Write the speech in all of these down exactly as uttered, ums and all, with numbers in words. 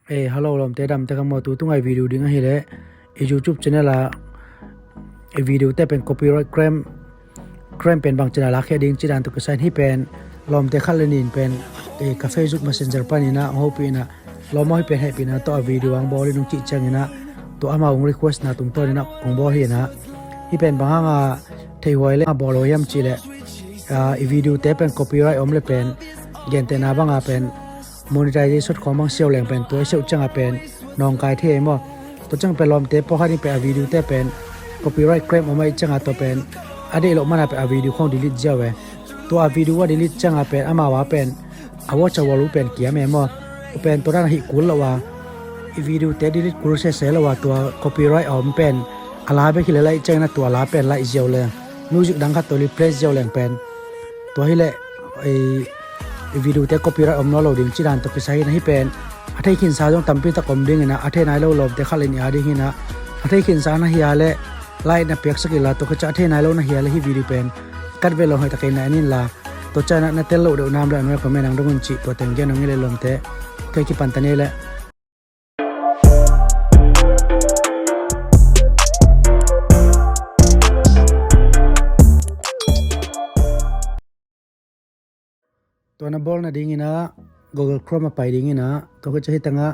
Eh, hello lawmte, damte ka maw? Tutung a i video ding ahileh i YouTube channel a i video te pen copyright claim, claim pen bangci a lakhia ding ci dan tawh kisai in hih pen lawmte khat le nih in pen, eh, ka Facebook Messenger panin ah hong hopih in ah, lawm aw, hih pen hehpihna tawh a video hong bawl in, hong cih ciangin ah, tua amau hong request na tungtawn in ah hong bawl hi in ah, hih pen bang hanga theihhuai le a bawl uh hiam cihleh, ah, i video te pen copyright om le pen gentehna banga pen monetization khawng bang siau leng pen tua i siau cianga pen nawngkai thei ei maw? Tua ciang pen lawmte pawlkhat in pen a video te pen copyright claim om ahih cianga tua pen a deih loh mana pen a video khawng delete ziau e. Tua a video a delete cianga pen amau a pen a watch hour uh pen kiam ei maw? Tua pen tua dan a hih kul lo a, i video te delete kul sese lo a, tua copyright a om pen a la bek hi leh laih ciangin ah tua la pen laih ziau leng, music dang khat tawh replace ziau leng pen tua hileh i, i video te copyright om nawn lo ding ci dan tawh kisai in ah, hih pen a thei khinsa zong tampi tak om ding in ah, a thei nai lo lawmte khat le nih a ding hi in ah, a thei khinsa na hia leh like na piaksak inla, tua khit ciang a thei nai lo na hia leh hih video pen kat ve lo, hoih takin na en inla, tua ciang ah na tel loh deuh nam leh a nuai a comment hong dong un cih tua teng gen hong hi leh lawmte. Ok, kipan ta ni leh. Tua na bawl nading in ah Google Chrome ah pai ding in ah, tua khit ciang hih tengah,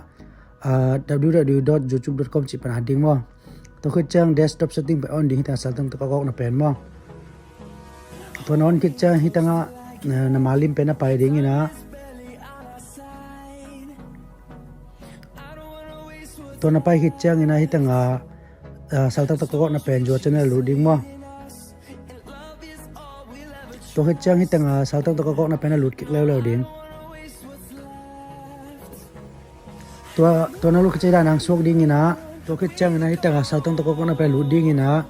ah, www dot youtube dot com cih pan ah ding maw? Tua khit ciang desktop setting pen on ding, hih tengah saltang tawh kawkawkna pen maw? Tua na on khit ciang hih tengah, ah, na malim pen ah pai ding in ah, tua na pai khit ciangin ah hih tengah, ah, saltang tawh kawkawkna pen zual ciang ah lut ding maw? Tua khit ciang hih tengah saltang tawh kawkawkna pen ah lut kik leuleu ding. Tua, tua na lut khit ciang hih dan hong suak ding in ah, tua khit ciangin ah hih tengah saltang tawh kawkawkna pen lut ding in ah,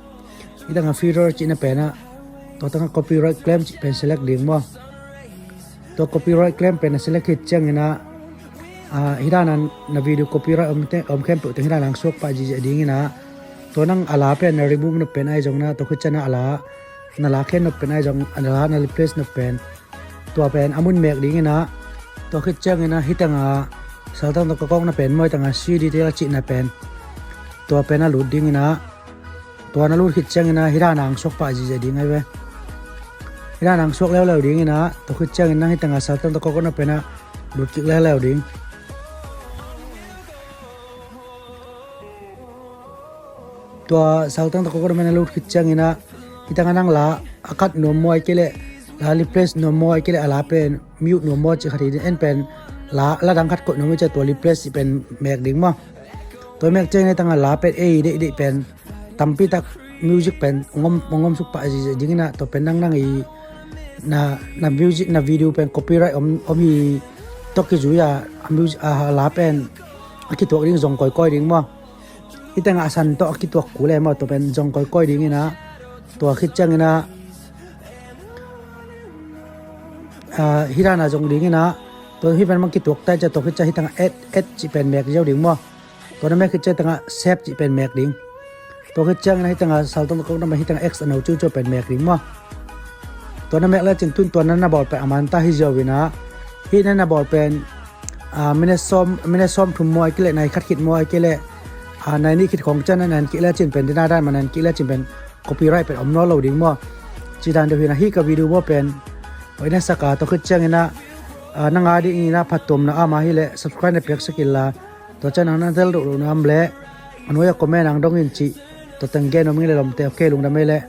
hih tengah filter cihna pen ah, tua tengah copyright claim cih pen select ding maw? Tua copyright claim pen na select khit ciangin ah, ah, hih dan ah na video copyright om te, om khempeuh teng hih dan ah hong suak pah ziahziah ding in ah, tua nang a la pen na remove nop pen ahi zongin ah, tua khit ciang ah a la na lakhia nop pen ahi zong, a la na replace nop pen, tua pen a mun mek ding in ah, tua khit ciangin ah hih tengah saltang tawh kawkawkna pen maw, hih tengah see detail cihna pen, tua pen ah lut ding in ah, tua na lut khit ciangin ah hih dan ah hong suak pah ziahziah ding ahi ve. Hih dan ah hong suak leuleu ding in ah, tua khit ciangin nang hih tengah saltang tawh kawkawkna pen ah lut kik leuleu ding. Tua saltang tawh kawkawkna pen ah lut khit ciangin ah, hih tengah nang la a cut nuam maw, ahih kei leh la replace nuam maw, ahih kei leh a la pen mute nuam maw cih khat hi ding. En pen la, la dang khat koih nuam hi ciang tua replace cih pen mek ding maw? Tua mek ciangin ah hih tengah la pen ei deihdeih pen tampi tak music pen hong om, hong om suk pah ziahziah ding in ah, tua pen nang nang i na, na music, na video pen copyright om, om hi tawh kizui a, a music, a la pen a kituak ding zong kawikawi ding maw? Hih tengah a san tawh a kituak kul e maw, tua pen zong kawikawi ding in ah, tua khit ciangin ah, ah, hih dan ah zong ding in ah, tua hih pen bang kituak ta ciang tua khit ciang hih tengah add, add cih pen mek ziau ding maw? Tua na mek khit ciang hih tengah save cih pen mek ding. Tua khit ciangin ah hih tengah saltang tawh kawkawkna pen hih tengah X a no ciuciau pen mek ding maw? Tua na mek le cin tun tua na na bawl pen a man ta hi ziau in ah, hih na na bawl pen, ah, minute sawm, minute sawm thum maw, ahih kei leh nai khat khit maw, ahih kei leh, ah, nai nih khit khawng ciang na en kik le cin pen, dina dan mah na en kik le cin pen copyright pen om nawn lo ding maw? Ci dan deuh hi in ah, hih ka video maw pen hoih na sak a, tua khit ciangin ah, ah, nang a dingin ah phattuamna a om a hileh subscribe na piaksak inla, tua ciang nang na tel loh loh na om leh a nuai a comment hong dong in cih tua teng gen nuam ing ei leh lawmte. Ok, lungdam ei leh.